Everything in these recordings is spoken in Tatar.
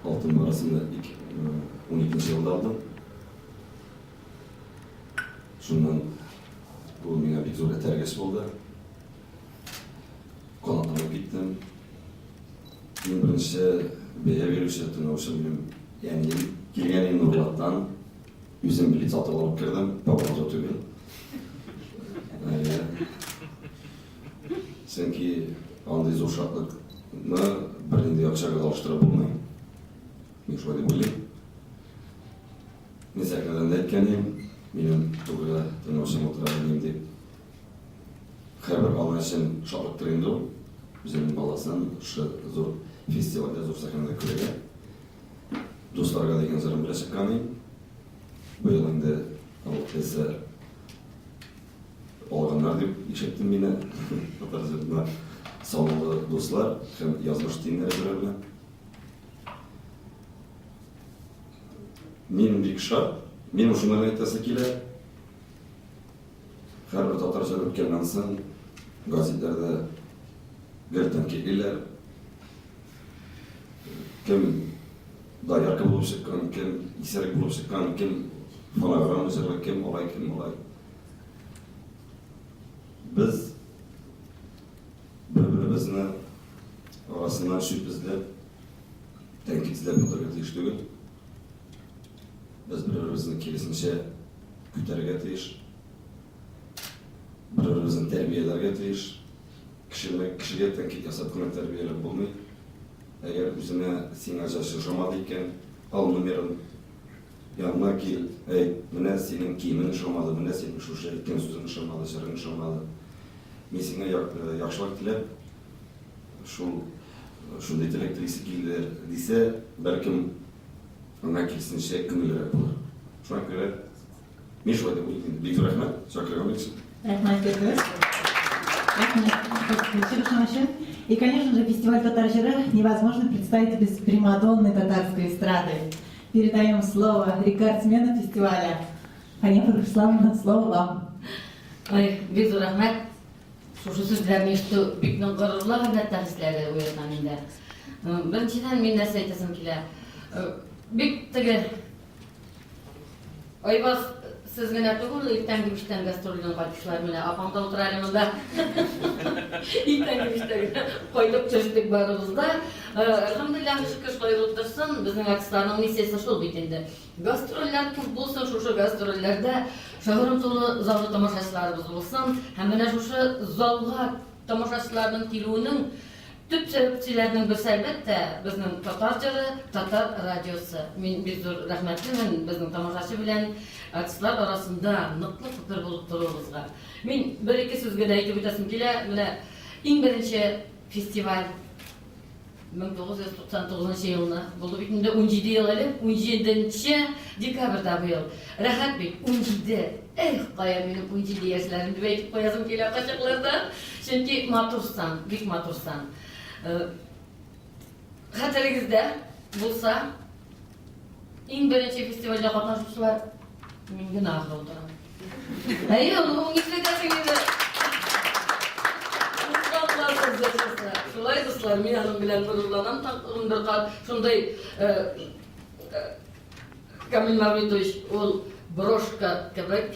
Алтын барысында 12 елда алдым. Шуннан бу миңа бик зур этәргеч булды. Канатланып киттем. Иң беренче бәя бирүче, тыңлаучы минем әнием. Килгән идем Нурлаттан. Үзем билет сатып алып кердем, погода түгел. Чөнки андый зур шатлыкны бернинди акчага да алыштырып булмый. Мин шулай дип уйлыйм. Мин сәхнәдән дә әйткән идем, минем турыда тыңлаучым утыра әнием дип. Һәрбер ана өчен шатлыктыр инде ул. Үзенең баласын шушы зур фестивальдә, зур сәхнәдә күрергә. Дусларга дигән җырым белән чыккан идем. Быел инде ул эзе алганнар дип ишеттем мине. Татар җырына санаулы дуслар һәм язмыш тиеннәре җыры белән. Мин бик шат. Минем шуны гына әйтәсе килә. Һәрбер татар җыры үткәннән соң газетләрдә гел тәнкыйтьлиләр. Кем доярка булып чыккан, кем исерек булып чыккан, кем фонограмма җырлый, кем алай, кем алай. Без бер-беребезне арасыннан чүп эзләп, тәнкыйть эзләп ятарга тиеш түгел. Без бер-беребезне киресенчә күтәрергә тиеш. Бер-беребезне тәрбияләргә тиеш. Кешене кешегә тәнкыйть ясап кына тәрбияләп булмый. Әгәр үзенә сиңа җырчы ошамады икән, ал номерын, янына кил, әйт, менә синең киемең ошамады, менә синең шушы әйткән сүзең ошамады, җырың ошамады. Мин сиңа яхшылык теләп, шул шундый теләк телисе килде, дисә, бәлкем, аңа киресенчә күңеллерәк булыр. Шуңа күрә Мин шулай дип уйлыйм. Бик зур рәхмәт, чакырган өчен. Рәхмәт, Фирдүс. Рәхмәт, чыгышың өчен. И, конечно же, фестиваль «Татар җыры» невозможно представить без примадонны татарской эстрады. Передаем слово рекордсмену фестиваля. Хания Фархиславовна, слово вам. Ой, бик зур рәхмәт. Шушы сүзләрне ишетү бик нык горурлык, әлбәттә, хисләре уята миндә. Беренчедән, мин нәрсә әйтәсем килә. Бик теге Айваз, сез генә түгел, иртәнге биштән гастрольдән кайтучылар менә апаң да утыра әле монда. Иртәнге биштә генә кайтып төштек барыбыз да. Әлхәмдулиллаһ, шөкер, шулай булып торсын. Безнең артистларның миссиясе шул бит инде. Гастрольләр күп булсын, шушы гастрольләрдә шыгрым тулы заллы тамашачыларыбыз булсын. Һәм менә шушы залга тамашачыларның килүенең Төп сәбәпчеләрнең берсе, әлбәттә, безнең татар җыры, татар радиосы. Мин бик зур рәхмәтлемен безнең тамашачы белән артистлар арасында ныклы күпер булып торуыгызга. Мин бер-ике сүз генә әйтеп үтәсем килә. Менә иң беренче фестиваль 1999 елны булды бит инде, 17 ел элек, 17 декабрьдә быел. Рәхәт бит, 17. Эх, кая минем 17 яшьләрем дип әйтеп куясым килә кайчакларда. Чөнки матур сан, бик матур сан. Э, хәтерегездә булса, иң беренче фестивальдә катнашучылар мин генә ахыры утырам. Әйе, ул нишләтәсең инде? Шулай, дуслар, мин аның белән горурланам тагын бер кат. Шундый э, э, Камил Мәүлитович, ул брошка кебек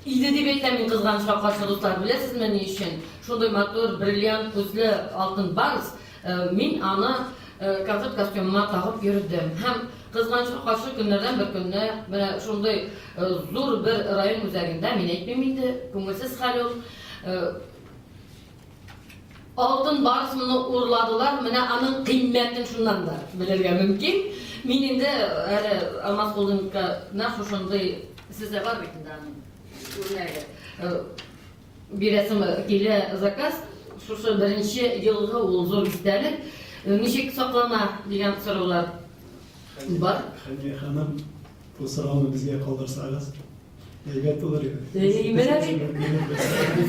иде дип әйтәм мин кызганычка каршы, дуслар. Беләсезме ни өчен? Шундый матур, бриллиант күзле алтын барс, э, мин аны э, концерт костюмыма тагып йөрдем. Һәм кызганычка каршы көннәрдән бер көнне менә шундый э, зур бер район үзәгендә, мин әйтмим инде, күңелсез хәл ул. Алтын барысмыны урладылар, менә аның кыйммәтен шуннан да белергә мөмкин. Мин инде әле Алмаз Холдингка нәкъ шушындый, сездә бар бит инде аның үрнәге. Бирәсем килә заказ, шушы беренче елгы ул зур истәлек. Ничек саклана дигән сораулар бар. Хәния ханым, бу сорауны безгә калдырсагыз. Әйбәт булыр иде. Менә бит.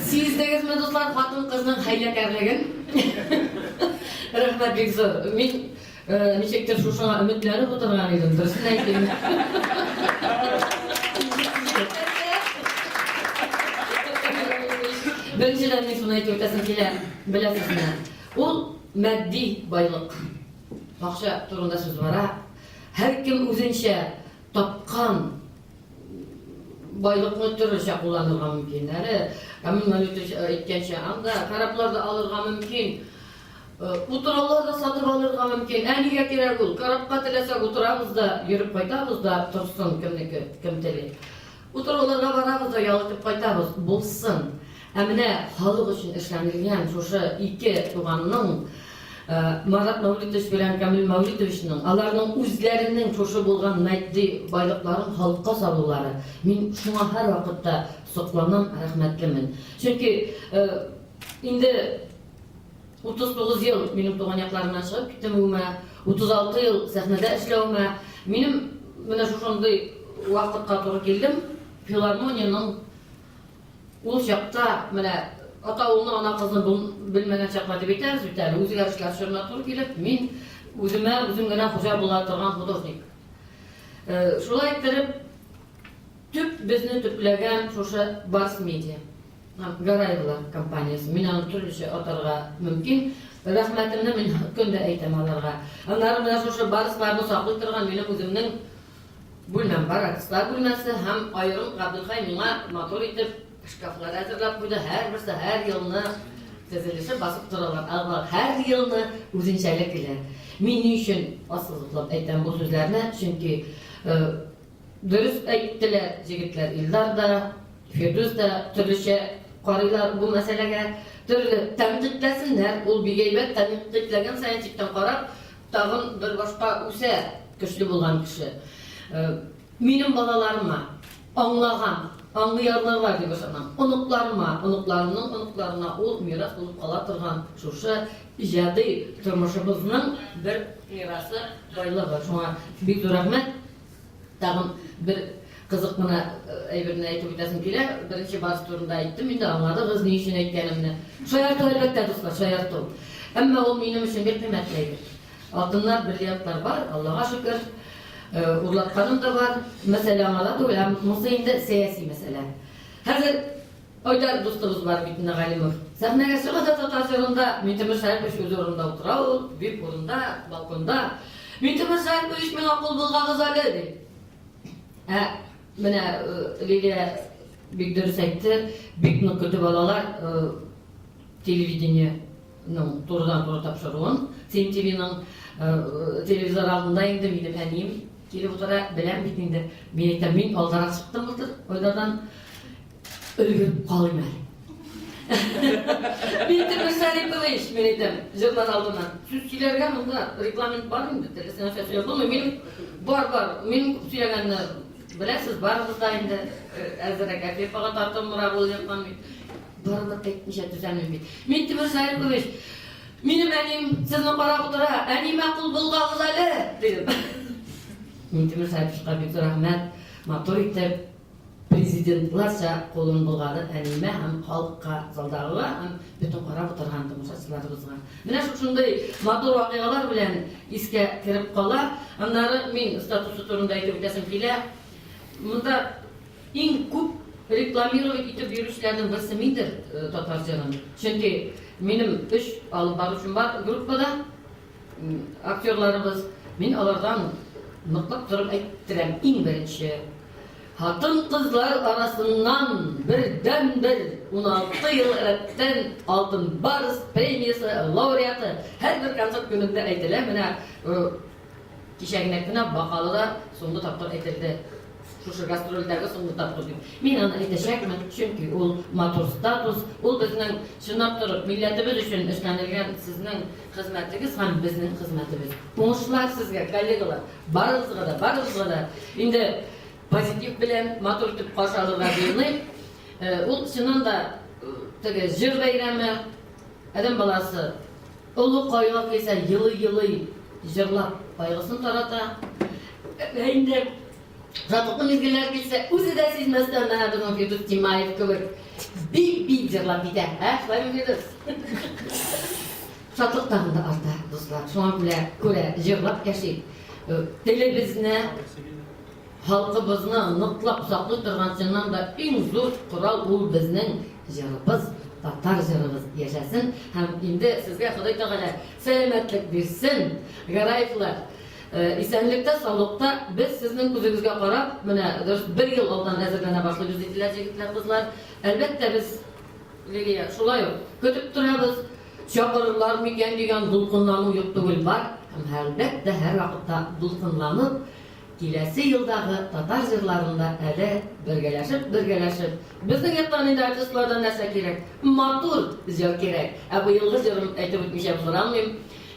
Сиздегезме, дуслар, хатын-кызның хәйләкәрлеген? Рәхмәт бик зур. Мин э, ничектер шушыңа өметләнеп утырган идем, дөресен әйтим. Беренчедән мин шуны әйтеп үтәсем килә, беләсезме? Ул матди байлык. Акча турында сүз бара. Һәркем үзенчә тапкан байлыкны төрлечә кулланырга мөмкин. Әле Камил Мәүлетович әйткәнчә, анда кораблар да алырга мөмкин, утраулар да сатып алырга мөмкин. Ә нигә кирәк ул? Корабка теләсәк утырабыз да, йөреп кайтабыз да, торсын кемнеке, кем тели. Утрауларга барабыз да, ял итеп кайтабыз, булсын. Ә менә халык өчен эшләнелгән шушы ике туганның, Марат Мәүлитович белән Камил Мәүлитовичның, аларның үзләренең шушы булган матди байлыкларын халыкка салулары, мин шуңа һәрвакытта сокланам, рәхмәтлемен. Чөнки инде 39 ел минем туган якларымнан чыгып китүемә, 36 ел сәхнәдә эшләвемә, минем менә шушындый вакытка туры килдем, филармониянең Ул чакта менә ата улны, ана кызны белмәгән чаклар дип әйтәбез бит әле, үзгәрешләр чорына туры килеп, мин үземә үзем генә хуҗа була торган художник. Шулай иттереп, төп безне төпләгән шушы Барс Медиа һәм Гараевлар компаниясе. Мин аны төрлечә атарга мөмкин. Рәхмәтемне мин көн дә әйтәм аларга. Аннары менә шушы Барсларны саклый торган минем үземнең Бүлмәм бар, артистлар бүлмәсе һәм аерым Габделхәй миңа матур итеп шкафлар әзерләп куйды, һәрберсе һәр елны тезелешеп басып торалар. Алар һәр елны үзенчәлекле. Мин ни өчен ассызыклап әйтәм бу сүзләрне? Чөнки дөрес әйттеләр җегетләр, Илдар да, Фирдүс тә төрлечә карыйлар бу мәсьәләгә. Төрле тәнкыйтьләсеннәр, ул бик әйбәт, тәнкыйтьләгән саен читтән карап, Тагын бер башка үсә көчле булган кеше. Минем балаларыма, аңлаган, аңлый алырлар дип ышанам, оныкларыма, оныкларымның оныкларына ул мирас булып кала торган шушы иҗади тормышыбызның бер мирасы, байлыгы. Шуңа бик зур рәхмәт. Тагын бер кызык кына әйберне әйтеп үтәсем килә. Беренче барс турында әйттем инде, аңладыгыз ни өчен әйткәнемне. Шаярту, әлбәттә, дуслар, шаярту. Әмма ул минем өчен бик кыйммәтле әйбер. Алтыннар, бриллиантлар бар, Аллага шөкер. Урлатканым да бар. Мәсьәлә аңа да түгел, ә монысы инде сәяси мәсьәлә. Хәзер Айдар дустыбыз бар бит менә Галимов. Сәхнәгә чыга да татар җырында Минтимер Шәрипович үзе урында утыра ул, вип урында, балконда. Минтимер Шәрипович миңа кул болгагыз әле, ди. Ә менә Лилия бик дөрес әйтте, бик нык көтеп алалар телевидениеның турыдан-туры тапшыруын. Син ТВның телевизор алдында инде минем әнием килеп утыра, беләм бит инде. Мин әйтәм, мин алдарак чыктым былтыр Айдардан. Өлгереп калыйм әле. Минтимер Шәрипович, мин әйтәм, җырлар алдыннан. Сүз сөйләргә монда регламент бар инде, теләсә нәрсә сөйләп булмый. Минем бар, бар. Минем күп сөйләгәнне беләсез, барыгыз да инде әзерәк Әлфия апага тартымрак ул яктан мин. Барыбер әйтмичә түзәмим бит. Минтимер Шәрипович, минем әнием сезне карап утыра, әниемә кул болгагыз әле, дидем. Минтимер Шәриповичка бик зур рәхмәт, матур итеп Президентларча кулын болгады әниемә һәм халыкка, залдагыга һәм бөтен карап утырган тамашачыларыбызга. Менә шушындый матур вакыйгалар белән искә кереп кала. Аннары мин статусы турында әйтеп үтәсем килә. Монда иң күп рекламировать итеп йөрүчеләрнең берсе миндер татар җырын. Чөнки минем өч алып баручым бар группада. Актерларыбыз, мин алардан ныклап торып әйттерәм, иң беренче хатын-кызлар арасыннан бердәнбер 16 ел рәттән Алтын Барс премиясе лауреаты һәрбер концерт көнендә әйтелә, менә кичәгенәк кенә Бакалыда соңгы тапкыр әйтелде. Шушы гастрольдәге соңгы тапкыр дип. Мин аны әйтәчәкмен, чөнки ул матур статус, ул безнең чынлап торып милләтебез өчен эшләнелгән сезнең хезмәтегез һәм безнең хезмәтебез. Уңышлар сезгә, коллегалар, барыгызга да, барыгызга да. Инде позитив белән матур итеп каршы алырга җыеныйк. Ул чыннан да теге җыр бәйрәме, адәм баласы Олы кайгы килсә, елый-елый җырлап кайгысын тарата. Ә инде шатлыклы мизгелләр килсә, үзе дә сизмәстән, менә безнең Фирдүс Тимаев кебек бик-бик җырлап китә. Ә, шулаймы, Фирдүс? Шатлык тагын да арта, дуслар. Шуңа күрә, күрә җырлап яшик. Телебезне Халкыбызны ныклап саклый торган чыннан да иң зур корал ул безнең җырыбыз, татар җырыбыз яшәсен һәм инде сезгә Ходай Тәгалә сәламәтлек бирсен, Гараевлар! Исәнлектә, саулыкта без сезнең күзегезгә карап, менә дөрес бер ел алдан әзерләнә башлыйбыз, диделәр җегетләр, кызлар. Әлбәттә, без, Лилия, шулай ук көтеп торабыз, чакырырлар микән дигән дулкынлану юк түгел, бар. Һәм, әлбәттә, һәрвакытта дулкынланып, киләсе елдагы татар җырларын да әле бергәләшеп-бергәләшеп, безнең яктан инде артистлардан нәрсә кирәк? Матур җыр кирәк. Ә быелгы җырын әйтеп үтмичә булдыра алмыйм.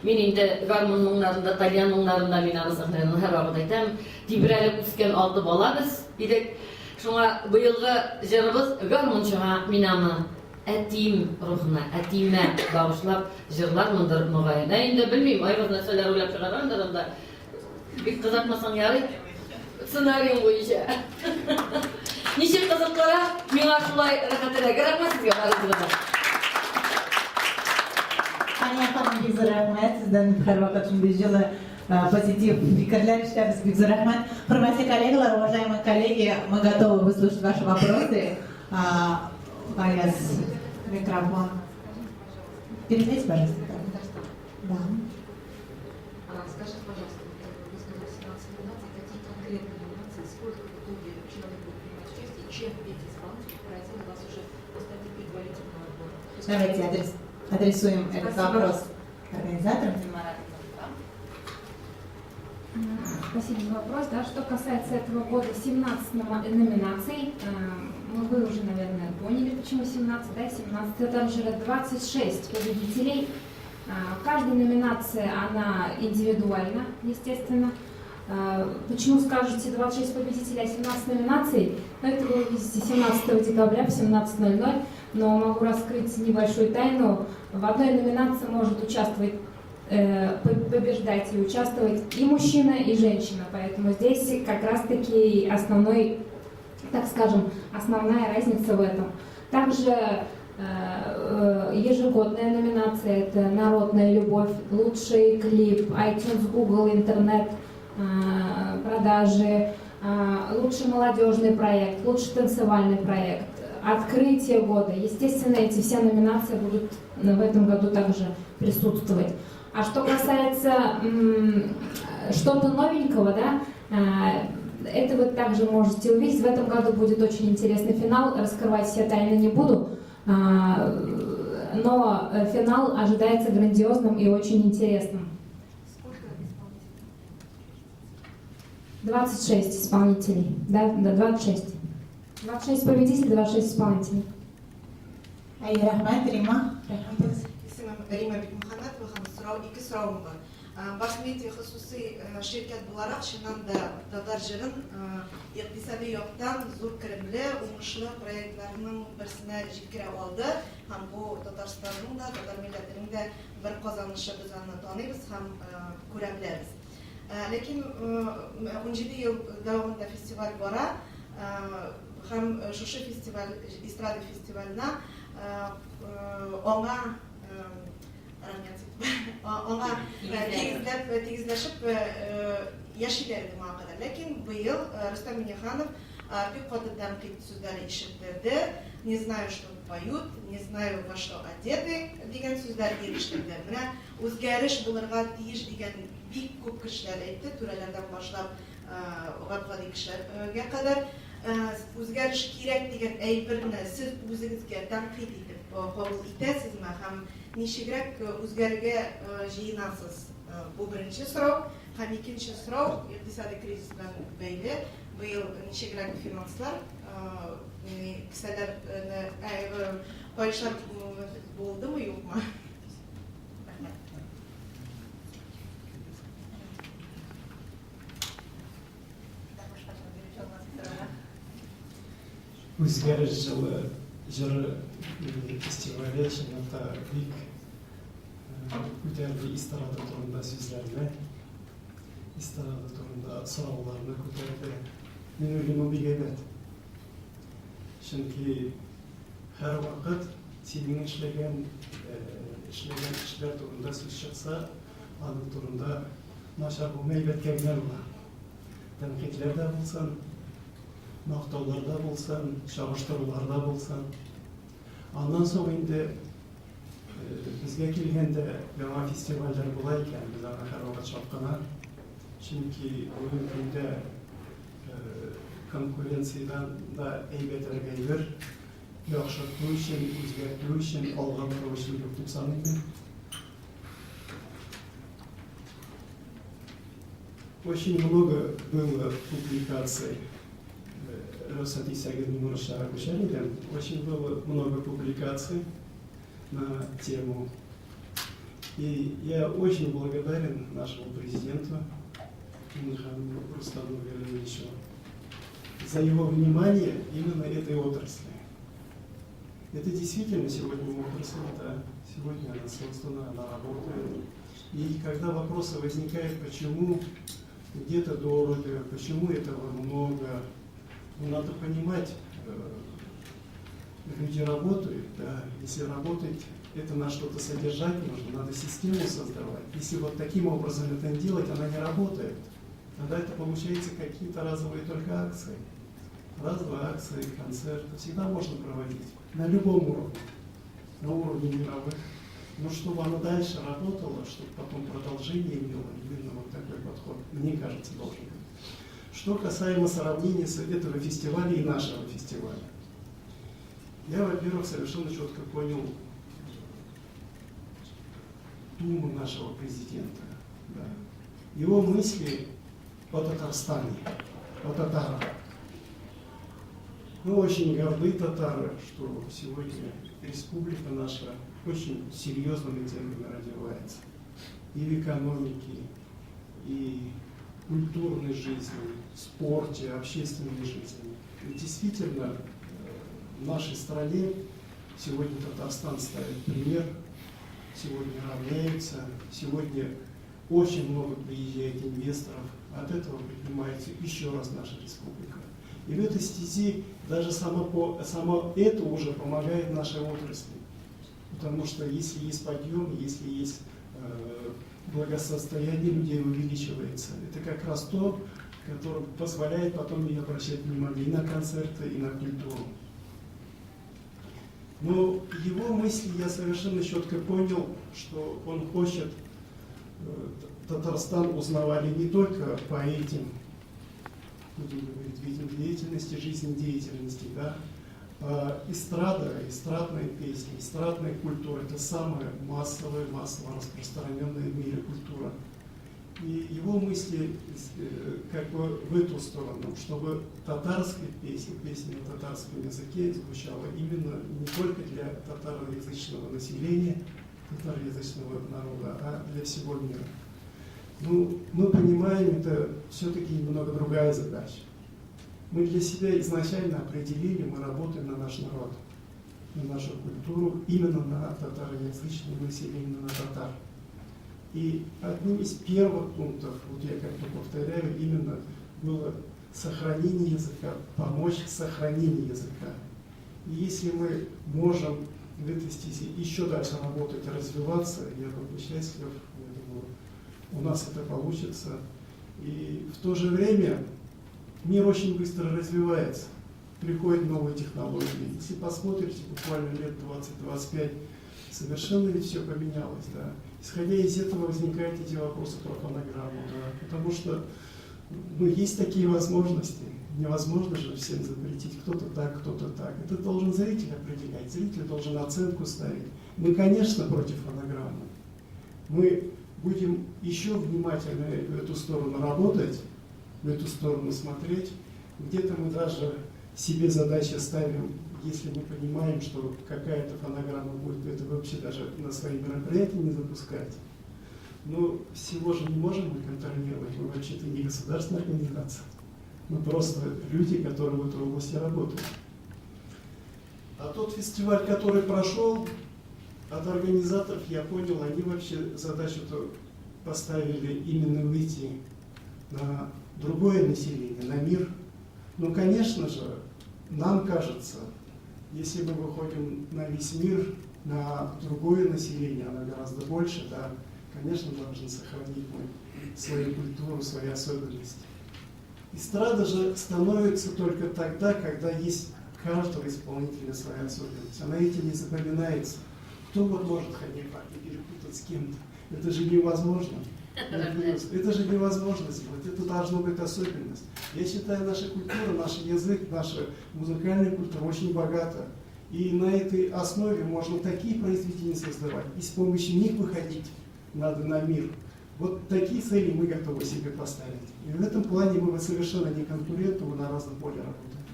Мин инде гармун моңнарында, тальян моңнарында, мин аны сәхнәдән һәрвакыт әйтәм, тибрәлеп үскән алты бала без идек. Шуңа быелгы җырыбыз гармунчыга, мин аны әтием рухына, әтиемә багышлап җырлармындыр, мөгаен. Ә инде белмим, Айваз нәрсәләр уйлап чыгаргандыр анда. Бик кызартмасаң ярый. Сценариең буенча. Ничек кызыклырак, миңа шулай рәхәтрәк. Рәхмәт сезгә барыгызга да. Ания ханым, бик зур рәхмәт. Сездән һәрвакыт шундый җылы, позитив фикерләр ишетәбез. Бик зур рәхмәт. Хөрмәтле коллегалар, уважаемые коллеги, мы готовы выслушать ваши вопросы. Гаяз, микрофон. Передайте, пожалуйста. Да. Скажите, пожалуйста, вы сказали 17 номинаций, какие конкретные номинации, сколько в итоге человек будет принимать участие, чем эти исполнители поразили вас уже на стадии предварительного отбора? Давайте адресуем этот Спасибо. вопрос организаторам. Спасибо за вопрос. Да, что касается этого года, 17 номинаций. Ну, вы уже, наверное, поняли, почему 17, да, 17, это также 26 победителей. Каждая номинация, она индивидуальна, естественно. Почему скажете 26 победителей, а 17 номинаций? Ну, это вы увидите 17 декабря в 17:00, но могу раскрыть небольшую тайну. В одной номинации может участвовать, побеждать и участвовать и мужчина, и женщина. Поэтому здесь как раз-таки основной, так скажем, основная разница в этом. Также ежегодная номинация – это «Народная любовь», лучший клип, iTunes, Google, интернет, продажи, лучший молодежный проект, лучший танцевальный проект, открытие года. Естественно, эти все номинации будут в этом году также присутствовать. А что касается что-то новенького, да, это вы также можете увидеть. В этом году будет очень интересный финал, раскрывать все тайны не буду, но финал ожидается грандиозным и очень интересным. Сколько исполнителей? 26 исполнителей. Да, 26. 26 победителей, 26 исполнителей. Әй, рәхмәт, Рима. Рәхмәт. Исемем Рима Бикмөхәммәтова һәм сорау, ике соравым бар. Башмедиа хосусый ширкәт буларак, чыннан да татар җырын икътисади яктан зур керемле, уңышлы проектларның берсенә җиткерә алды һәм бу Татарстанның да, татар милләтенең дә бер казанышы, без аны таныйбыз һәм күрә беләбез. Ләкин 17 ел дәвамында фестиваль бара һәм шушы фестиваль, эстрада фестиваленә аңа аңа тигезләп, тигезләшеп яшиләр иде моңа кадәр. Ләкин быел Рөстәм Миңнеханов бик каты тәнкыйть сүзләре ишеттерде. «Не знаю, что поют, не знаю, во что одеты» дигән сүзләр ирештерде. Менә үзгәреш булырга тиеш дигән бик күп кешеләр әйтте, түрәләрдән башлап гап-гади кешеләргә кадәр. Үзгәреш кирәк дигән әйберне сез үзегезгә тәнкыйть итеп кабул итәсезме һәм ничегрәк үзгәрергә җыенасыз? Бу беренче сорау. Һәм икенче сорау икътисади кризис белән бәйле. Быел ничегрәк финанслар, кесәләрне каешлар булдымы, юкмы? Рәхмәт. Үзгәреш җылы җыры фестивале чынлап та бик күтәрде эстрада турында сүзләрне, эстрада турында сорауларны күтәрде. Мин уйлыйм, бу бик әйбәт. Чөнки һәрвакыт синең эшләгән эшләр турында сүз чыкса, аның турында начар булмый, әйбәткә генә була. Тәнкыйтьләр дә булсын, мактаулар да булсын, чагыштырулар да булсын. Аннан соң инде безгә килгәндә яңа фестивальләр була икән, без аңа һәрвакыт шатлана. Чөнки бүген көндә конкуренциядән дә әйбәтрәк әйбер яхшырту өчен, үзгәртү өчен, алга бару өчен юк дип саныйм мин. Очень много было публикаций. Рөхсәт итсәгез, мин урысчага күчәр идем. Очень было много публикаций на тему. И я очень благодарен нашему президенту Минниханову Рустаму Галимовичу за его внимание именно этой отрасли. Это действительно сегодня отрасль, да, сегодня она создана, она работает. И когда вопросы возникают, почему где-то дорого, почему этого много, ну, надо понимать, люди работают, да, если работать, это на что-то содержать нужно, надо систему создавать. Если вот таким образом это делать, она не работает. Тогда это получается какие-то разовые только акции. Разовые акции, концерты всегда можно проводить на любом уровне, на уровне мировых. Но чтобы оно дальше работало, чтобы потом продолжение имело, именно вот такой подход, мне кажется, должен быть. Что касаемо сравнения с этого фестиваля и нашего фестиваля. Я, во-первых, совершенно четко понял думу нашего президента. Да. Его мысли о Татарстане, о татарах. Мы очень горды, татары, что сегодня республика наша очень серьезными темпами развивается. И в экономике, и в культурной жизни, в спорте, общественной жизни. И действительно, в нашей стране сегодня Татарстан ставит пример, сегодня равняются, сегодня очень много приезжает инвесторов, от этого поднимается еще раз наша республика. И в этой стези даже само это уже помогает нашей отрасли. Потому что если есть подъем, если есть благосостояние людей увеличивается, это как раз то, которое позволяет потом и обращать внимание и на концерты, и на культуру. Но его мысли я совершенно четко понял, что он хочет, Татарстан узнавали не только по этим, будем говорить, видам деятельности, жизнедеятельности, да, а эстрада, эстрадные песни, эстрадная культура – это самая массовая, массово распространенная в мире культура. И его мысли как бы в эту сторону, чтобы татарская песня, песня на татарском языке звучала именно не только для татароязычного населения, татароязычного народа, а для всего мира. Ну, мы понимаем, это все-таки немного другая задача. Мы для себя изначально определили, мы работаем на наш народ, на нашу культуру, именно на татароязычное население, на татар. И одним из первых пунктов, вот я как бы повторяю, именно было сохранение языка, помочь сохранению языка. И если мы можем в этой стези еще дальше работать, развиваться, я был бы счастлив, я думаю, у нас это получится. И в то же время мир очень быстро развивается, приходят новые технологии. Если посмотрите, буквально лет 20-25, совершенно ведь все поменялось, да. Исходя из этого возникают эти вопросы про фонограмму, да, потому что, ну, есть такие возможности. Невозможно же всем запретить, кто-то так, кто-то так. Это должен зритель определять, зритель должен оценку ставить. Мы, конечно, против фонограммы. Мы будем еще внимательно в эту сторону работать, в эту сторону смотреть. Где-то мы даже себе задачи ставим, если мы понимаем, что какая-то фонограмма будет, это вообще даже на свои мероприятия не запускать. Но всего же не можем мы контролировать, мы вообще-то не государственная организация. Мы просто люди, которые в этой области работают. А тот фестиваль, который прошел, от организаторов, я понял, они вообще задачу-то поставили именно выйти на другое население, на мир. Но, конечно же, нам кажется, если мы выходим на весь мир, на другое население, оно гораздо больше, да, конечно, должны сохранить мы свою культуру, свои особенности. Эстрада же становится только тогда, когда есть каждого исполнителя своя особенность. Она этим не запоминается. Кто вот может ходить и перепутать с кем-то? Это же невозможно. Это же невозможно сделать, это должно быть особенность. Я считаю, наша культура, наш язык, наша музыкальная культура очень богата. И на этой основе можно такие произведения создавать, и с помощью них выходить надо на мир. Вот такие цели мы готовы себе поставить. И в этом плане мы совершенно не конкуренты, мы на разном поле работаем.